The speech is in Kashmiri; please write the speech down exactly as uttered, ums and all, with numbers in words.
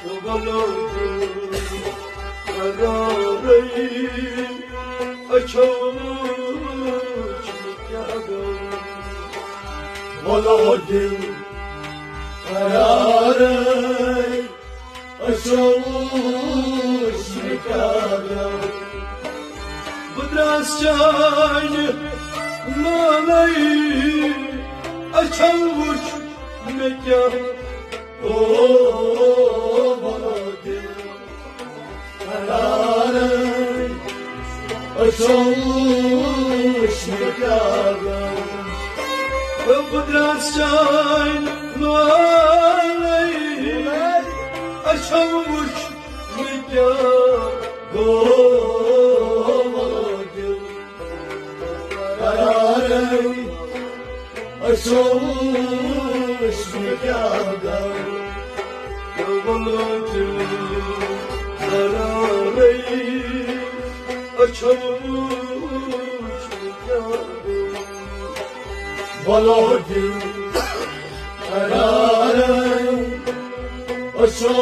وَلَو دِل قرارَے أچھو وٕچھ مےٚ کیٛاہ گوٚو۔ وَلَو دِل قرارَے أچھو وٕچھ مےٚ کیٛاہ گوٚو۔ بہٕ درٛاس چانہِ مٲلَے أچھو وٕچھ مےٚ کیٛاہ گوٚو۔ وَلَو دِل قرارَے أچھو وٕچھ مےٚ کیٛاہ گوٚو۔ بہٕ درٛاس چانہِ مٲلَے أچھو وٕچھ مےٚ کیٛاہ گوٚو۔ وَلَو دِل قرارَے أچھو وٕچھ مےٚ کیٛاہ گوٚو۔ وَلَو دِل قرارَے أچھو وٕچھ مےٚ کیٛاہ گوٚو۔ وَلَو دِل قرارَے أچھو